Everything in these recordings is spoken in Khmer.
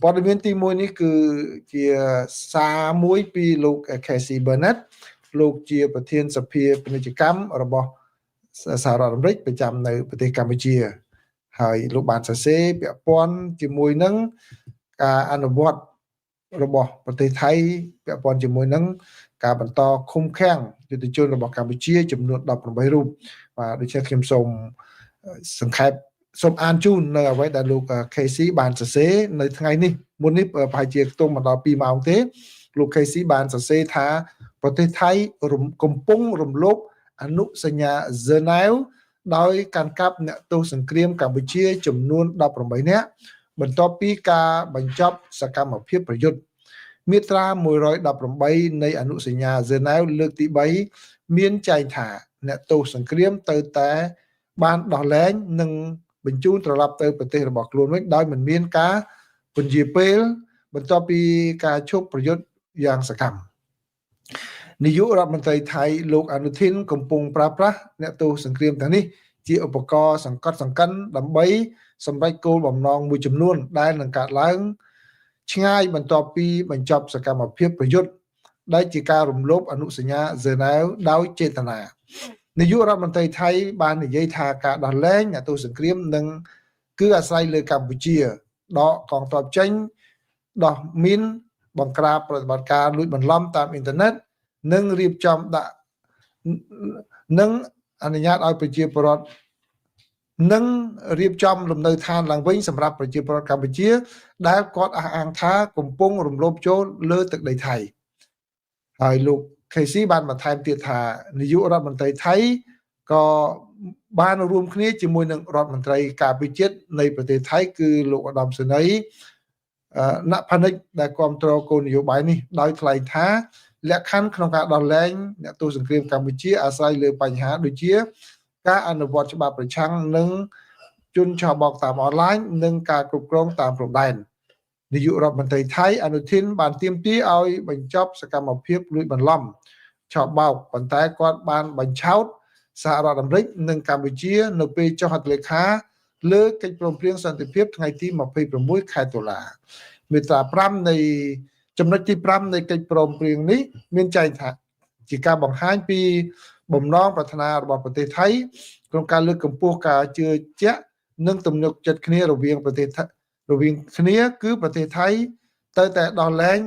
ព័ត៌មានទី1នេះគឺជាសារមួយពីលោក Casey Bennett លោកជាប្រធានសភាពាណិជ្ជកម្មរបស់សហរដ្ឋអាមេរិកប្រចាំនៅប្រទេសកម្ពុជាហើយលោកបានសរសេរពាក់ព័ន្ធជាមួយនឹងការអនុវត្តរបស់ប្រទេសថៃពាក់ព័ន្ធជាមួយនឹងការបន្តឃុំឃាំងយុទ្ធជនរបស់កម្ពុជាចំនួន18រូបបាទដូច្នេះខ្ញុំសូមសង្ខេបសូមអានជូននៅអ្វីដែលលោក KC បានសរសេរនៅថ្ងៃនេះមុននេះប្រហែលជាខ្ទង់មកដល់2ម៉ោងទេលោក KC បានសរសេរថាប្រទេសថៃកំពុងរំលោភអនុសញ្ញាហ្សឺណែវដោយកាន់កាប់អ្នកទោសសង្គ្រាមកម្ពុជាចំនួន18នាក់បន្ទាប់ពីការបញ្ចប់សកម្មភាពប្រយុទ្ធមាត្រា118នៃអនុសញ្ញាហ្សឺណែវលើកទី3មានចែងថាអ្នកទោសសង្គ្រាមត្រូវតែបានដោះលែងនិងបញ្ជូនត្រឡប់ទៅប្រទេសរបស់ខ្លួនវិញដោយមិនមានការពន្យាពេលបន្ទាប់ពីការឈប់ប្រយុទ្ធយ៉ាងសកម្មនាយករដ្ឋមន្ត្រីថៃលោកអនុធីនកំពុងប្រើប្រាស់អ្នកទោសសង្គ្រាមទាំងនេះជាឧបករណ៍សង្កត់សង្កិនដើម្បីសម្រេចគោលបំណងមួយចំនួនដែលនឹងកើតឡើងឆ្ងាយបន្ទាប់ពីបញ្ចប់សកម្មភាពប្រយុទ្ធដែលជាការរំលោភអនុសញ្ញាហ្សឺណែវដោយចេតនានាយករដ្ឋមន្ត្រីថៃបាននិយាយថាការដោះលែងអ្នកទោសសង្គ្រាមនឹងគឺអាស្រ័យលើកម្ពុជាដកកងទ័ពចេញដោះមីនបង្ក្រាបប្រតិបត្តិការលួចបន្លំតាមអ៊ីនធឺណិតនិងរៀបចំដាក់និងអនុញ្ញាតឲ្យប្រជាពលរដ្ឋនិងរៀបចំលំនៅឋានឡើងវិញសម្រាប់ប្រជាពលរដ្ឋកម្ពុជាដែលគាត់អះអាងថាកំពុងរំលោភចូលលើទឹកដីថៃហើយលោក KC បានបន្ថែមទៀតថានាយករដ្ឋមន្ត្រីថៃក៏បានរួមគ្នាជាមួយនឹងរដ្ឋមន្ត្រីការពារជាតិនៃប្រទេសថៃគឺលោកឧត្តមសេនីយ៍ណផានិចដែលគ្រប់គ្រងគោលនយោបាយនេះដោយថ្លែងថាលក្ខខណ្ឌក្នុងការដោះលែងអ្នកទោសសង្គ្រាមកម្ពុជាអាស្រ័យលើបញ្ហាដូចជាការអនុវត្តច្បាប់ប្រឆាំងនឹងជនឆបោកតាមអនឡាញនិងការគ្រប់គ្រងតាមព្រំដែននាយករដ្ឋមន្ត្រីថៃអនុធីនបានទាមទារឲ្យបញ្ចប់សកម្មភាពលួចបន្លំឆបោកប៉ុន្តែគាត់បានបញ្ឆោតសហរដ្ឋអាមេរិកនិងកម្ពុជានៅពេលចុះហត្ថលេខាលើកិច្ចព្រមព្រៀងសន្តិភាពថ្ងៃទី26ខែតុលាមាត្រា5នៃចំណុចទី5នៃកិច្ចព្រមព្រៀងនេះមានចែងថាជាការបង្ហាញពីបំណងប្រាថ្នារបស់ប្រទេសថៃក្នុងការលើកកម្ពស់ការជឿជាក់និងទំនុកចិត្តគ្នារវាងប្រទេសរវាងគ្នាគឺប្រទេសថៃត្រូវតែដោះលែង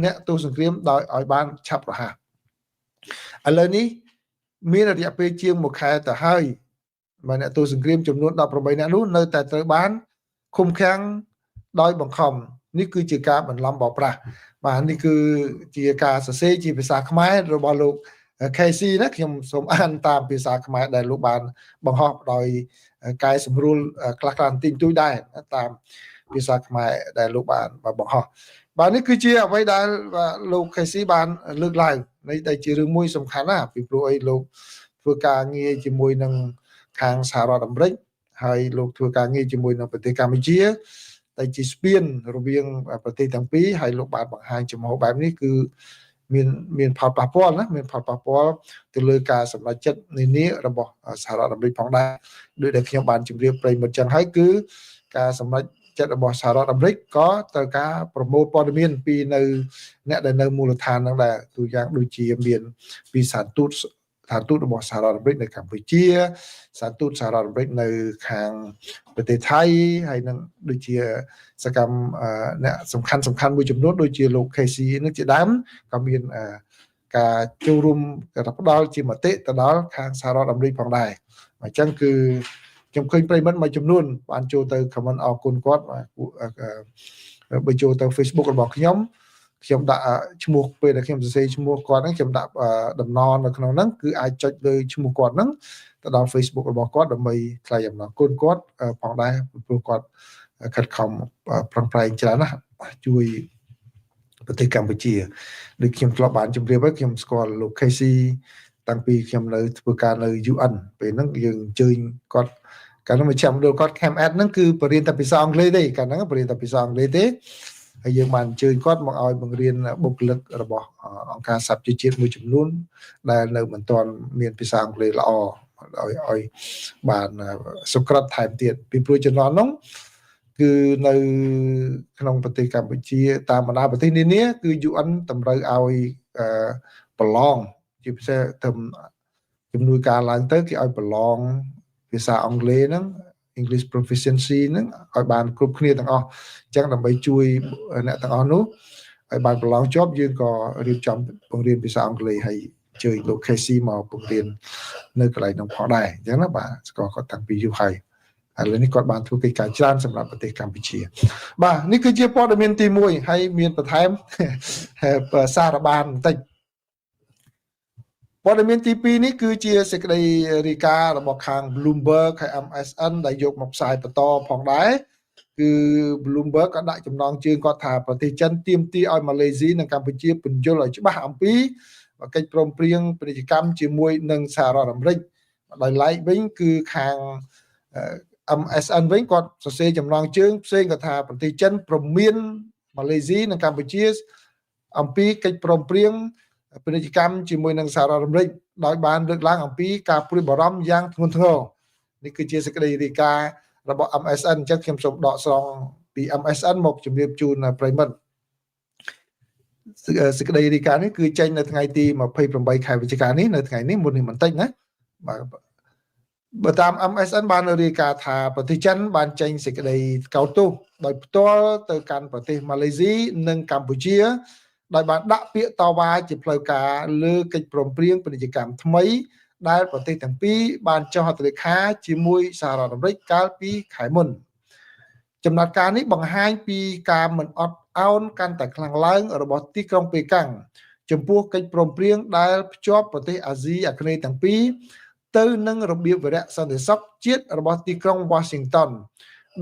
អ្នកទោសសង្គ្រាមដោយឲ្យបានឆាប់រហ័សឥឡូវនេះមានរយៈពេលជាង1ខែទៅហើយបាទអ្នកទោសសង្គ្រាមចំនួន18នាក់នោះនៅតែត្រូវបានឃុំឃាំងដោយបង្ខំនេះគឺជាការបន្លំបោកប្រាស់បាទនេះគឺជាការសរសេរជាភាសាខ្មែររបស់លោក KC ណាខ្ញុំសូមអានតាមភាសាខ្មែរដែលលោកបានបង្ហោះដោយកែសម្រួលខ្លះៗបន្តិចបន្តួចដែរតាមភាសាខ្មែរដែលលោកបានបង្ហោះបាទនេះគឺជាអ្វីដែលលោក KC បានលើកឡើងនេះដែលជារឿងមួយសំខាន់ណាស់ពីព្រោះអីលោកធ្វើការងារជាមួយនឹងខាងសហរដ្ឋអាមេរិកហើយលោកធ្វើការងារជាមួយនឹងប្រទេសកម្ពុជាតែជាស្ពានរវាងប្រទេសទាំងពីរហើយលោកបានបង្ហាញចំហបែបនេះគឺមានផលប៉ះពាល់ណាមានផលប៉ះពាល់ទៅលើការសម្រេចចិត្តនានារបស់សហរដ្ឋអាមេរិកផងដែរដោយដែលខ្ញុំបានជម្រាបប្រិយមិត្តចឹងហើយគឺការសម្រេចចិត្តរបស់សហរដ្ឋអាមេរិកក៏ត្រូវការប្រមូលព័ត៌មានពីនៅអ្នកដែលនៅមូលដ្ឋានហ្នឹងដែរទូយ៉ាងដូចជាមានពីស្ថានទូតស្ថានទូតរបស់សហរដ្ឋអាមេរិកនៅកម្ពុជាស្ថានទូតសហរដ្ឋអាមេរិកនៅខាងប្រទេសថៃហើយនឹងដូចជាសកម្មអ្នកសំខាន់សំខាន់មួយចំនួនដូចជាលោក KC នឹងជាដើមក៏មានការចូលរួមផ្ដល់ជាមតិទៅដល់ខាងសហរដ្ឋអាមេរិកផងដែរអញ្ចឹងគឺខ្ញុំឃើញប្រិយមិត្តមួយចំនួនបានចូលទៅ comment អរគុណគាត់បើចូលទៅ Facebook របស់ខ្ញុំខ្ញុំដាក់ឈ្មោះពេលដែលខ្ញុំសរសេរឈ្មោះគាត់ហ្នឹងខ្ញុំដាក់តំណនៅក្នុងហ្នឹងគឺអាចចុចលើឈ្មោះគាត់ហ្នឹងទៅដល់ Facebook របស់គាត់ដើម្បីថ្លែងអំណរគុណគាត់ផងដែរព្រោះគាត់ខិតខំប្រឹងប្រែងច្រើនណាស់ជួយប្រទេសកម្ពុជាដូចខ្ញុំធ្លាប់បានជម្រាបហើយខ្ញុំស្គាល់លោក KC តាំងពីខ្ញុំនៅធ្វើការនៅ UN ពេលហ្នឹងយើងអញ្ជើញគាត់កាលនោះមជ្ឈមណ្ឌលគាត់ Camp Ed ហ្នឹងគឺបរៀនតែភាសាអង់គ្លេសទេកាលហ្នឹងបរៀនតែភាសាអង់គ្លេសទេហើយយើងបានអញ្ជើញគាត់មកឲ្យបង្រៀនបុគ្គលិករបស់អង្គការសហប្រជាជាតិមួយចំនួនដែលនៅមិនទាន់មានភាសាអង់គ្លេសល្អឲ្យបានសុក្រិតថែមទៀតពីព្រោះជំនាន់នោះ គឺនៅក្នុងប្រទេសកម្ពុជាតាមបណ្ដាប្រទេសនានាគឺ UN តម្រូវឲ្យប្រឡងជាពិសេសទៅជំនួយការឡើងទៅគេឲ្យប្រឡងភាសាអង់គ្លេសហ្នឹង English proficiency ហ្នឹងឲ្យបានគ្រប់គ្នាទាំងអស់អញ្ចឹងដើម្បីជួយអ្នកទាំងអស់នោះឲ្យបានប្រឡងជាប់យើងក៏រៀបចំបង្រៀនភាសាអង់គ្លេសហើយជើញលោក Casey មកបង្រៀននៅកន្លែងនោះផងដែរអញ្ចឹងណាបាទស្គាល់គាត់តាំងពីយូរហើយឥឡូវនេះគាត់បានធ្វើកិច្ចការច្រើនសម្រាប់ប្រទេសកម្ពុជាបាទនេះគឺជាព័ត៌មានទី1ហើយមានបន្ថែមសារបានបន្តិចព័ត៌មានទី2នេះគឺជាសេចក្តីរាយការណ៍របស់ខាង Bloomberg ហើយ MSN ដែលយកមកផ្សាយបន្តផងដែរគឺ Bloomberg ក៏ដាក់ចំណងជើងគាត់ថាប្រទេសចិនទាមទារឲ្យម៉ាឡេស៊ីនិងកម្ពុជាពន្យល់ឲ្យច្បាស់អំពីកិច្ចព្រមព្រៀងពាណិជ្ជកម្មជាមួយនឹងសហរដ្ឋអាមេរិកដោយឡែកវិញគឺខាង MSN វិញគាត់សរសេរចំណងជើងផ្សេងគាត់ថាប្រទេសចិនព្រមានម៉ាឡេស៊ីនិងកម្ពុជាអំពីកិច្ចព្រមព្រៀងពាណិជ្ជកម្មជាមួយនឹងសហរដ្ឋអាមេរិកដោយបានលើកឡើងអំពីការព្រួយបារម្ភយ៉ាងធ្ងន់ធ្ងរនេះគឺជាសេចក្តីរាយការណ៍របស់ MSN អញ្ចឹងខ្ញុំសូមដកស្រង់ពី MSN មកជម្រាបជូនប្រិយមិត្តសេចក្តីរាយការណ៍នេះគឺចេញនៅថ្ងៃទី28ខែវិច្ឆិកានេះនៅថ្ងៃនេះមុននេះបន្តិចណាបាទបើតាម MSN បានរាយការណ៍ថាប្រទេសចិនបានចេញសេចក្តីកោតទោសដោយផ្ទាល់ទៅកាន់ប្រទេសម៉ាឡេស៊ីនិងកម្ពុជាដោយបានដាក់ពាក្យតវ៉ាជាផ្លូវការលើកិច្ចព្រមព្រៀងពាណិជ្ជកម្មថ្មីដែលប្រទេសទាំងពីរបានចុះហត្ថលេខាជាមួយសហរដ្ឋអាមេរិកកាលពីខែមុនចំណាត់ការនេះបង្ហាញពីការមិនអត់ឱនកាន់តែខ្លាំងឡើងរបស់ទីក្រុងប៉េកាំងចំពោះកិច្ចព្រមព្រៀងដែលភ្ជាប់ប្រទេសអាស៊ីអាគ្នេយ៍ទាំងពីរទៅនឹងរបៀបវិរៈសន្តិសុខជាតិរបស់ទីក្រុង Washington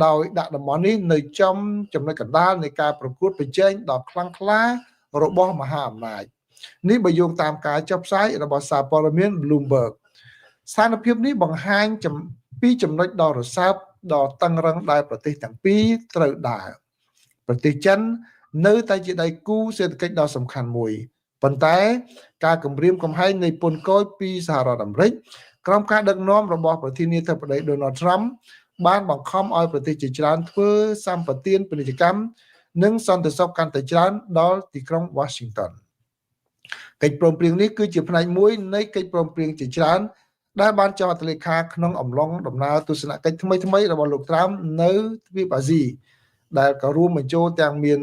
ដោយដាក់តំបន់នេះនៅចំចំណុចកណ្ដាលនៃការប្រកួតប្រជែងដ៏ខ្លាំងក្លារបស់មហាអំណាចនេះបើយោងតាមការចុះផ្សាយរបស់សារព័ត៌មាន Bloomberg ស្ថានភាពនេះបង្ហាញពីចំណុចដ៏រសើបដ៏តឹងរឹងដែលប្រទេសទាំងពីរត្រូវដើរប្រទេសចិននៅតែជាដៃគូសេដ្ឋកិច្ចដ៏សំខាន់មួយប៉ុន្តែការគម្រាមកំហែងនៃពន្ធគយពីសហរដ្ឋអាមេរិកក្រោមការដឹកនាំរបស់ប្រធានាធិបតី Donald Trump បានបង្ខំឲ្យប្រទេសជាច្រើនធ្វើសម្បទានពាណិជ្ជកម្មនិងសន្តិសុខកាន់តែច្រើនដល់ទីក្រុង Washington កិច្ចព្រមព្រៀងនេះគឺជាផ្នែកមួយនៃកិច្ចព្រមព្រៀងជាច្រើនដែលបានចុះហត្ថលេខាក្នុងអំឡុងដំណើរទស្សនកិច្ចថ្មីៗរបស់លោកត្រាំនៅទ្វីបអាស៊ីដែលក៏រួមបញ្ចូលទាំងមាន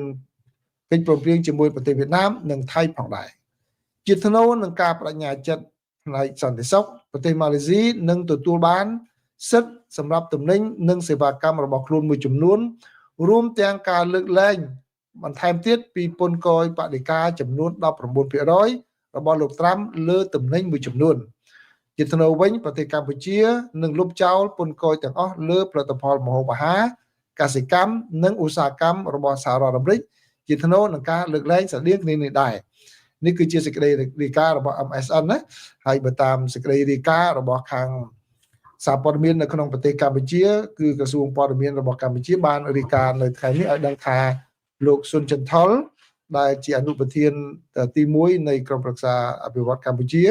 កិច្ចព្រមព្រៀងជាមួយប្រទេសវៀតណាមនិងថៃផងដែរជាថ្នូរនឹងការបដិញ្ញាចិត្តផ្នែកសន្តិសុខប្រទេសម៉ាឡេស៊ីនឹងទទួលបានសិទ្ធិសម្រាប់ទំនិញនិងសេវាកម្មរបស់ខ្លួនមួយចំនួនរួមទាំងការលើកលែងបន្ថែមទៀតពីពន្ធគយបដិការចំនួន19%របស់លោកត្រាំលើទំនិញមួយចំនួនជាថ្នូរវិញប្រទេសកម្ពុជានឹងលុបចោលពន្ធគយទាំងអស់លើផលិតផលម្ហូបអាហារកសិកម្មនិងឧស្សាហកម្មរបស់សហរដ្ឋអាមេរិកជាថ្នូរនឹងការលើកលែងស្រដៀងគ្នានេះដែរនេះគឺជាសេចក្តីរាយការណ៍របស់ MSN ណាហើយបើតាមសេចក្តីរាយការណ៍របស់ខាងសារព័ត៌មាននៅក្នុងប្រទេសកម្ពុជាគឺក្រសួងព័ត៌មានរបស់កម្ពុជាបានរាយការណ៍នៅថ្ងៃនេះឲ្យដឹងថាលោកស៊ុនចន្ទថុលដែលជាអនុប្រធានទី1នៃក្រុមប្រឹក្សាអភិវឌ្ឍកម្ពុជា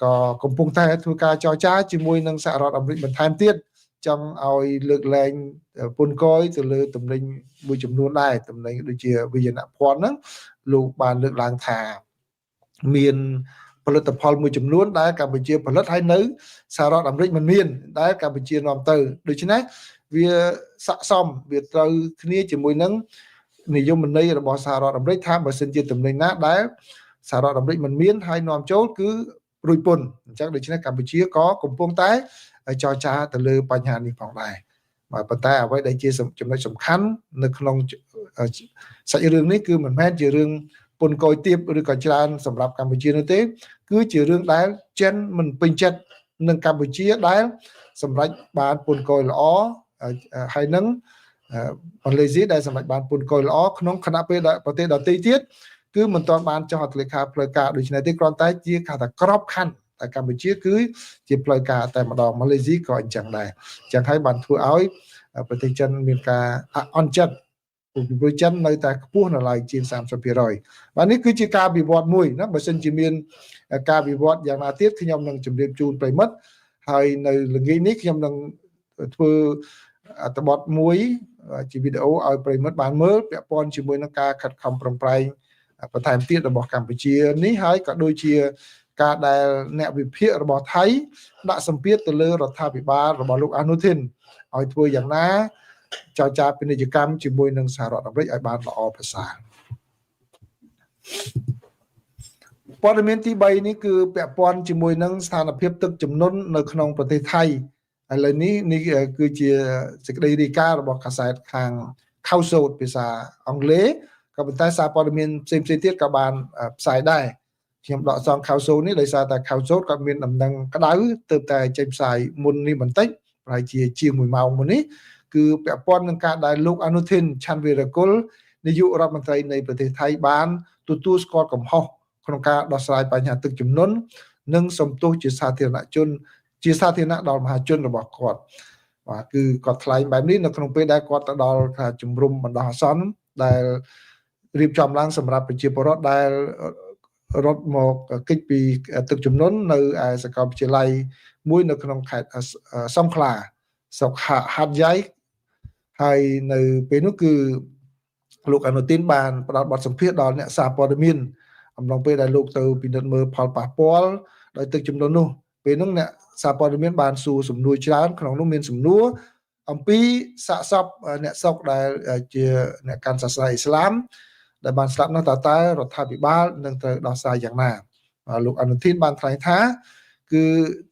ក៏កំពុងតែធ្វើការចរចាជាមួយនឹងសហរដ្ឋអាមេរិកបន្ថែមទៀតចង់ឲ្យលើកលែងពន្ធគយទៅលើទំនិញមួយចំនួនដែរទំនិញដូចជាវិយនភ័ណ្ឌហ្នឹងលោកបានលើកឡើងថាមានផលិតផលមួយចំនួនដែលកម្ពុជាផលិតហើយនៅសហរដ្ឋអាមេរិកមិនមានដែលកម្ពុជានាំទៅដូច្នេះវាស័ក្តិសមវាត្រូវគ្នាជាមួយនឹងនិយមន័យរបស់សហរដ្ឋអាមេរិកថាបើសិនជាទំនិញណាដែលសហរដ្ឋអាមេរិកមិនមានហើយនាំចូលគឺរួចពន្ធអញ្ចឹងដូច្នេះកម្ពុជាក៏កំពុងតែចរចាទៅលើបញ្ហានេះផងដែរបាទប៉ុន្តែអ្វីដែលជាចំណុចសំខាន់នៅក្នុងសាច់រឿងនេះគឺមិនមែនជារឿងពន្ធគយទាបឬក៏ច្រើនសម្រាប់កម្ពុជានោះទេគឺជារឿងដែលចិនមិនពេញចិត្តនឹងកម្ពុជាដែលសម្រេចបានពន្ធគយល្អហើយនឹងម៉ាឡេស៊ីដែលសម្រេចបានពន្ធគយល្អក្នុងខណៈពេលដែលប្រទេសដទៃទៀតគឺមិនទាន់បានចុះហត្ថលេខាផ្លូវការដូច្នេះទេគ្រាន់តែជាគេថាក្របខ័ណ្ឌតែកម្ពុជាគឺជាផ្លូវការតែម្ដងម៉ាឡេស៊ីក៏អញ្ចឹងដែរអញ្ចឹងហើយបានធ្វើឲ្យប្រទេសចិនមានការអន់ចិត្តពីព្រោះចិននៅតែខ្ពស់នៅឡើយជាង30%បាទនេះគឺជាការវិវត្តមួយណាបើសិនជាមានការវិវត្តយ៉ាងណាទៀតខ្ញុំនឹងជម្រាបជូនប្រិមិត្តហើយនៅល្ងាចនេះខ្ញុំនឹងធ្វើអត្ថបទមួយ ជាវីដេអូឲ្យប្រិមិត្តបានមើលពាក់ព័ន្ធជាមួយនឹងការខិតខំប្រឹងប្រែងបន្ថែមទៀតរបស់កម្ពុជានេះហើយក៏ដូចជាការដែលអ្នកវិភាគរបស់ថៃដាក់សម្ពាធទៅលើរដ្ឋាភិបាលរបស់លោកអនុធីនឲ្យធ្វើយ៉ាងណាចរចាពាណិជ្ជកម្មជាមួយនឹងសហរដ្ឋអាមេរិកឲ្យបានល្អប្រសើរព័ត៌មានទី3នេះគឺពាក់ព័ន្ធជាមួយនឹងស្ថានភាពទឹកជំនន់នៅក្នុងប្រទេសថៃឥឡូវនេះនេះគឺជាសេចក្តីរាយការណ៍របស់កាសែតខាងខៅសូតភាសាអង់គ្លេសក៏ប៉ុន្តែសារព័ត៌មានផ្សេងៗទៀតក៏បានផ្សាយដែរខ្ញុំដកសងខៅសូតនេះដោយសារតែខៅសូតក៏មានដំណឹងក្តៅទើបតែចេញផ្សាយមុននេះបន្តិចប្រហែលជាជាង1ម៉ោងមុននេះគឺពាក់ព័ន្ធនឹងការដែលលោកអនុធីនឆាន់វីរគុលនាយករដ្ឋមន្ត្រីនៃប្រទេសថៃបានទទួលស្គាល់កំហុសក្នុងការដោះស្រាយបញ្ហាទឹកជំនន់និងសំទោសជាសាធារណជនជាសាធារណៈដល់មហាជនរបស់គាត់បាទគឺគាត់ថ្លែងបែបនេះនៅក្នុងពេលដែលគាត់ទៅដល់ជំរំបណ្ដោះអាសន្នដែលរៀបចំឡើងសម្រាប់ប្រជាពលរដ្ឋដែលរត់មកគេចពីទឹកជំនន់នៅឯសាកលវិទ្យាល័យមួយនៅក្នុងខេត្តសង្ខ្លាស្រុកហាត់យ៉ៃហើយនៅពេលនោះគឺលោកអនុទីនបានផ្ដល់បទសម្ភាសន៍ដល់អ្នកសារព័ត៌មានអំឡុងពេលដែលលោកទៅពិនិត្យមើលផលប៉ះពាល់ដោយទឹកជំនន់នោះពេលនោះអ្នកសារព័ត៌មានបានសួរសំណួរច្រើនក្នុងនោះមានសំណួរអំពីសាកសពអ្នកស្រុកដែលជាអ្នកកាន់សាសនាអ៊ីស្លាមដែលបានស្លាប់នោះតើរដ្ឋាភិបាលនឹងត្រូវដោះស្រាយយ៉ាងណាលោកអនុធីនបានថ្លែងថាគឺ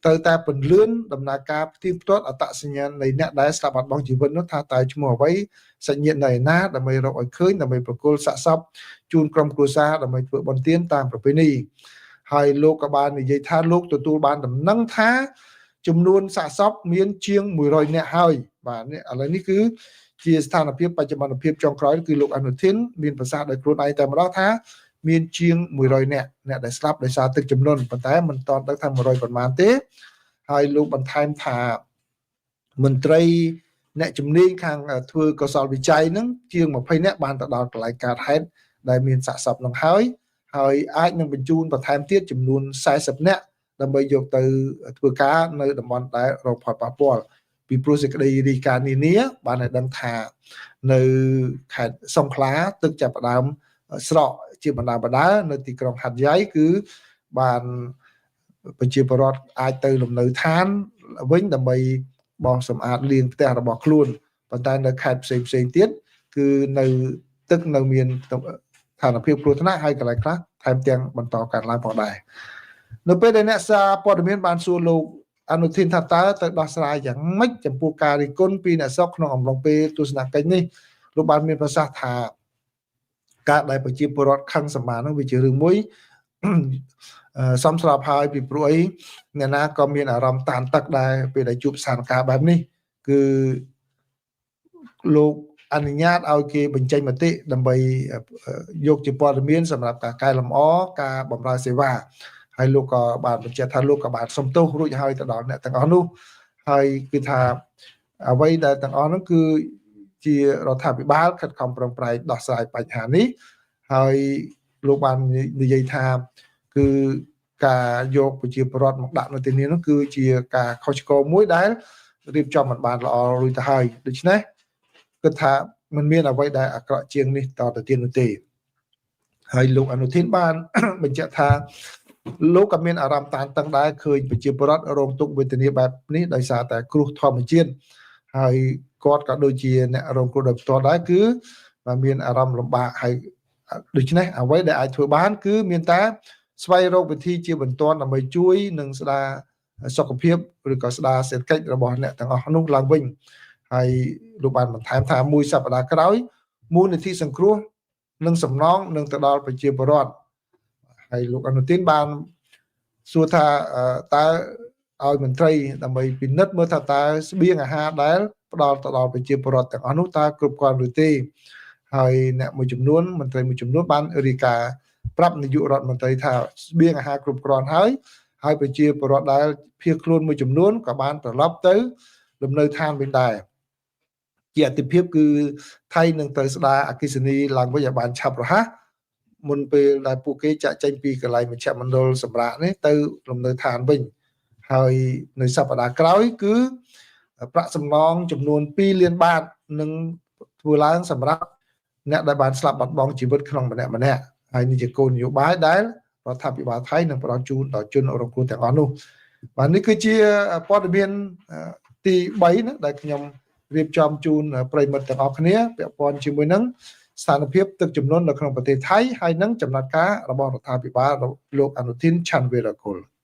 ត្រូវតែពន្លឿនដំណើរការផ្ទៀងផ្ទាត់អត្តសញ្ញាណនៃអ្នកដែលស្លាប់បាត់បង់ជីវិតនោះថាតើឈ្មោះអ្វីសញ្ញាណនៅឯណាដើម្បីរកឲ្យឃើញដើម្បីប្រគល់សាកសពជូនក្រុមគ្រួសារដើម្បីធ្វើបុណ្យទានតាមប្រពៃណីហើយលោកក៏បាននិយាយថាលោកទទួលបានដំណឹងថាចំនួនសាកសពមានជាង100នាក់ហើយបាទនេះឥឡូវនេះគឺជាស្ថានភាពបច្ចុប្បន្នភាពចុងក្រោយគឺលោកអនុធីនមានប្រសាសន៍ដោយខ្លួនឯងតែម្ដងថាមានជាង100នាក់អ្នកដែលស្លាប់ដោយសារទឹកជំនន់ប៉ុន្តែមិនទាន់ដឹងថា100ប៉ុន្មានទេហើយលោកបន្ថែមថាមន្ត្រីអ្នកជំនាញខាងធ្វើកុសលវិច័យហ្នឹងជាង20នាក់បានទៅដល់កន្លែងកើតហេតុដែលមានសាកសពនឹងហើយហើយអាចនឹងបញ្ជូនបន្ថែមទៀតចំនួន40នាក់ដើម្បីយកទៅធ្វើការនៅតំបន់ដែលរងផលប៉ះពាល់ពីព្រោះសេចក្តីរាយការណ៍នានាបានឲ្យដឹងថានៅខេត្តសង្ខ្លាទឹកចាប់ផ្ដើមស្រកជាបណ្ដានៅទីក្រុងហាត់យ៉ៃគឺបានប្រជាពលរដ្ឋអាចទៅលំនៅឋានវិញដើម្បីបោសសម្អាតលាងផ្ទះរបស់ខ្លួនប៉ុន្តែនៅខេត្តផ្សេងផ្សេងទៀតគឺនៅទឹកនៅមានស្ថានភាពគ្រោះថ្នាក់ហើយកន្លែងខ្លះថែមទាំងបន្តកើនឡើងផងដែរនៅពេលដែលអ្នកសារព័ត៌មានបានសួរលោកអនុធីនថាតើទៅដោះស្រាយយ៉ាងម៉េចចំពោះការរិះគន់ពីអ្នកស្រុកក្នុងអំឡុងពេលទស្សនកិច្ចនេះលោកបានមានប្រសាសន៍ថាការដែលប្រជាពលរដ្ឋខឹងសម្បានឹងវាជារឿងមួយសំស្របហើយពីព្រោះអីអ្នកណាក៏មានអារម្មណ៍តានតឹកដែរពេលដែលជួបស្ថានភាពបែបនេះគឺលោកអនុញ្ញាតឲ្យគេបញ្ចេញមតិដើម្បីយកជាព័ត៌មានសម្រាប់ការកែលម្អការបម្រើសេវាហើយលោកក៏បានបញ្ជាក់ថាលោកក៏បានសុំទោសរួចហើយទៅដល់អ្នកទាំងអស់នោះហើយគឺថាអ្វីដែលទាំងអស់នោះគឺជារដ្ឋាភិបាលខិតខំប្រឹងប្រែងដោះស្រាយបញ្ហានេះហើយលោកបាននិយាយថាគឺការយកប្រជាពលរដ្ឋមកដាក់នៅទីនេះនោះគឺជាការខុសឆ្គងមួយដែលរៀបចំមិនបានល្អរួចទៅហើយដូច្នេះគិតថាมันមានអ្វីដែលអាក្រក់ជាងនេះតទៅទៀតនោះទេហើយលោកអនុធីនបានបញ្ជាក់ថាលោកក៏មានអារម្មណ៍តានតឹងដែរឃើញប្រជាពលរដ្ឋរងទុក្ខវេទនាបែបនេះដោយសារតែគ្រោះធម្មជាតិហើយគាត់ក៏ដូចជាអ្នករងគ្រោះដោយផ្ទាល់ដែរគឺមានអារម្មណ៍លំបាកហើយដូច្នេះអ្វីដែលអាចធ្វើបានគឺមានតែស្វែងរកវិធីជាបន្ទាន់ដើម្បីជួយនិងស្ដារសុខភាពឬក៏ស្ដារសេដ្ឋកិច្ចរបស់អ្នកទាំងអស់នោះឡើងវិញហើយលោកបានបន្ថែមថាមួយសប្តាហ៍ក្រោយមូលនិធិសង្គ្រោះនិងសំណងនឹងទៅដល់ប្រជាពលរដ្ឋហើយលោកអនុទីនបានសួរថាតើឲ្យមន្ត្រីដើម្បីពិនិត្យមើលថាតើស្បៀងអាហារដែលផ្ដល់ទៅដល់ប្រជាពលរដ្ឋទាំងអស់នោះតើគ្រប់គ្រាន់ឬទេហើយអ្នកមួយចំនួនមន្ត្រីមួយចំនួនបានរាយការណ៍ប្រាប់នាយករដ្ឋមន្ត្រីថាស្បៀងអាហារគ្រប់គ្រាន់ហើយហើយប្រជាពលរដ្ឋដែលភៀសខ្លួនមួយចំនួនក៏បានត្រឡប់ទៅលំនៅឋានវិញដែរជាអតិភិបគឺថៃនឹងត្រូវស្ដារអគ្គិសនីឡើងវិញឲ្យបានឆាប់រហ័សមុនពេលដែលពួកគេចាក់ចេញពីកន្លែងមជ្ឈមណ្ឌលសម្រាកនេះទៅលំនៅឋានវិញហើយនៅសប្តាហ៍ក្រោយគឺប្រាក់សំណងចំនួន2លានបាតនឹង ធ្វើឡើងសម្រាប់អ្នកដែលបានស្លាប់បាត់បង់ជីវិតក្នុងម្នាក់ម្នាក់ហើយនេះជាគោលនយោបាយដែលរដ្ឋាភិបាលថៃនឹងផ្ដល់ជូនដល់ជនរងគ្រោះទាំងអស់នោះបាទនេះគឺជាព័ត៌មានទី3ណាដែលខ្ញុំរៀបចំជូនប្រិយមិត្តទាំងអស់គ្នាពាក់ព័ន្ធជាមួយនឹងស្ថានភាពទឹកជំនន់នៅក្នុងប្រទេសថៃហើយនឹងចំណាត់ការរបស់រដ្ឋាភិបាលលោកអនុធីនឆាន់វេរ៉ាគុល។